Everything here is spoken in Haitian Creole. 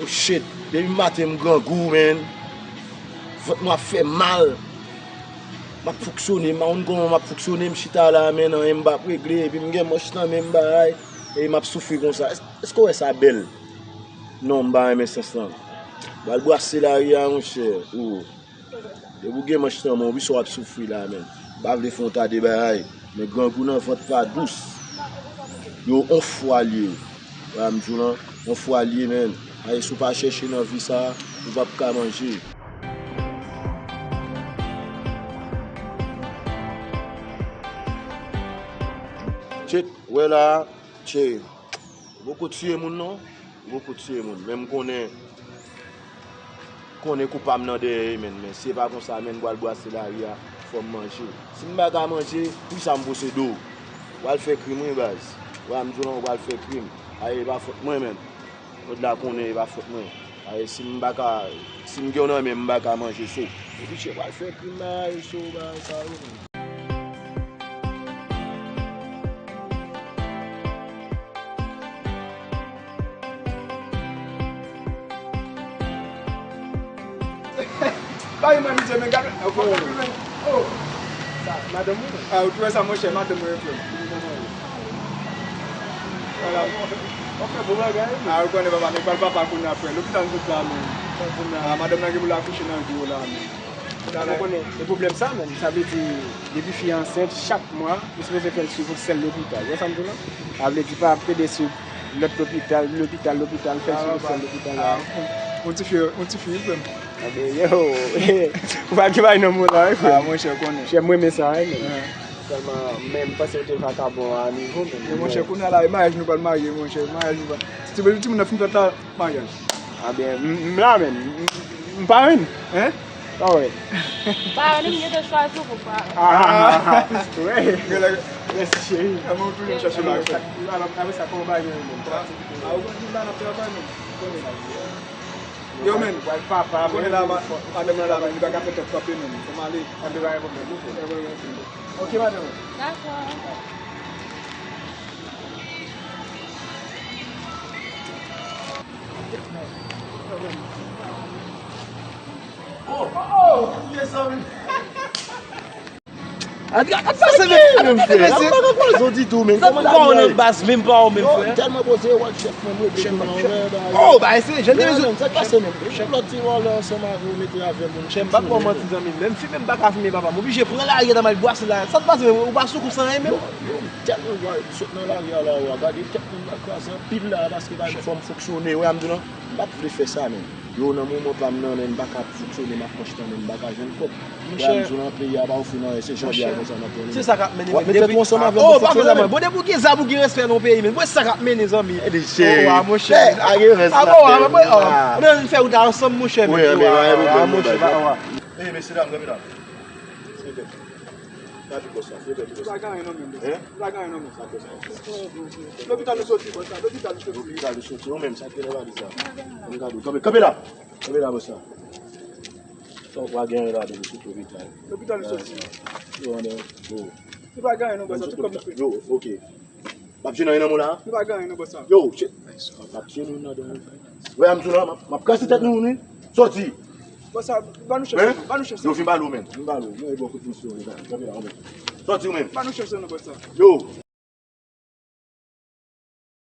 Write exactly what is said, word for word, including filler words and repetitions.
Shit, depi maten m grangou, man. Vant mwen ap fè mal. M ap fonksyone, m pa konn kòman m ap fonksyone, m chita la, man, anyen m p ap regle, epi m gen manch nan men m bagay, e m ap soufri konsa. Èske w wè sa bèl? Non, m pa renmen sans lan. Pral brase lari a, monchè. Ou. Depi w gen manch nan men w, wi, sa w ap soufri la, man. M pa vle fè w ta de bagay, men grangou nan vant pa dous. Yo, on fwa l ye. Wè, m di w lan, on fwa l ye, man. Aye, si w pa chèche nan vi sa, ou p ap ka manje. Tchèt, wè la, tchè. Ou poko tiye moun, non. Ou poko tiye moun. Men m konnen, konnen kou pa m nan dèyè, men, men si e pa konsa, men, m pral brase lari a, fò m manje. Si m pa ka manje, poukisa m posede w? W al fè krim, wi, baz. Wè, m di w lan, w al fè krim. Aye, e pa fòt mwen, men. Lòt la konnen e pa fòt mwen. Aye, si m pa ka, si m gen w nan men m, m pa ka manje, so. Epi, tchè, w al fè krim, aye, so, bagay sa yo, men. Bay mwen, mizè, men gade. Oh. Sa, madanm ou? Ah, ou twouve sa, monchè, madanm mwen, frè. Voilà. Ou fè bon bagay, wi. Ah, ou konnen papa, nèg pa l papa kounye a, frè. Lopital nou sot la, men. Ah, madanm nan gen pou l akouche nan jou la, men. Ou konnen, se pwoblèm sa, men. Sa vle di, depi fi an ansent, chak mwa, ou sipoze fè l swiv yon sèl lopital. Ou wè sa m di w lan? Sa vle di, pa pede swiv lòt lopital, lopital, lopital, fè l swiv yon sèl lopital la. Ah, yon ti fi, yon ti fi, wi, frè m. Anben, yo, ou pa gen bay nan mo la, wi, frè. Ah, monchè, ou konnen. Chè, mwen renmen sa, wi, men. Sèlman, men m panse ou te vakabon a nivo, men. Men, monchè, kounye a la, e maryaj nou pral marye, monchè, maryaj nou pral. Ti, ti, timoun nan fin fèt la, maryaj. Anben, m, m la, men. M, m, m pa renn. Hein? Pa wè. Pa renn, m gentan chwazi w pou pa renn. Ah, wè. Mèsi, cheri. Mwen toujou chèche bagay. Apre sa, kòman bagay yo ye, men? Ah, ou konn la, n ap travay, men. Yo, men. Ou konnen la, madanm nan la, men, li pa ka fè tèt kanpe, men. Fò m ale. Anben, pa gen pwoblèm, ok. Ok, madanm. Dakò. Oh, oh, oh, mezanmi. Sa se ki menm, frè? Sa pa ka pase w ditou, men. Sa pa wè nan baz, menm pa wè menm, frè. Tèlman poze, wè chèf, menm, wè chèf. Oh, ba, se, jan de bezwen. Sa k pase, menm? Lòt ti wè ansanm avè w, mete avè moun. Chèf, m pa ba w manti, zanmi. Menm fi, menm pa ka fimen, papa. M oblije pran lari a, m al bwase la. Sa k pase, menm? Ou pa sou kou san anyen, menm? Yo, yo, tèlman wè, sot nan lari a la, wè, gade, tèt moun nan kraze anpil la, paske pa gen fòm fonksyone, wè, m di w lan, m pa t vle fè sa, men. Yo, nan moman pa m nan, men m pa ka fonksyone, m ap manch nan, men m pa ka jwenn kòb. Monchè. Wè, m di w lan, peyi a pa ofri m anyen, se jan de a konsa n ap tounen. Se sa k ap mennen, men depi, oh, pa fè sa, mwen. Bon, depi w gen zam, ou gen respè nan yon peyi, men. Mwen, se sa k ap mennen, zanmi. Oh, wa, monchè. Ah, bon, wa, mwen, oh, nou fè wout la ansanm, monchè, men. Wi, men, monchè, pa, wa. Eh, mesye dam, kanpe la. Silvouplè. Gade bòs la, silvouplè, bòs la. Ou pa gen anyen non, menm, bòs la. Hein? Ou pa gen anyen non, menm. Sa fè sa. Lopital nou soti, bòs la, lopital nou soti. Lopital nou soti, ou menm, sa k te nan valiz la? Ann gade, kanpe, kanpe la! Kanpe la, bòs la. Sa ou pa gen anyen ladan, nou soti lopital. Lopital nou soti. Yo, ann, yo. Ou pa gen anyen non, bòs la, tout kòb nou fini. Yo, ok. M ap jwenn anyen nan mwen la? Nou pa gen anyen non, bòs la. Yo, shit. M ap jwenn nou nan dan. Wè, m di w la, m ap, m ap kase tèt nou, wi. Soti. Bòs la, ba nou chèf sa, ba nou chèf sa. Yo, vin pale w, men. Vin pale w. Mwen, bon, kout misyon, vin pale. Kanpe la, ou menm. Soti, ou menm. Ba nou chèf sa, non, bòs la. Yo.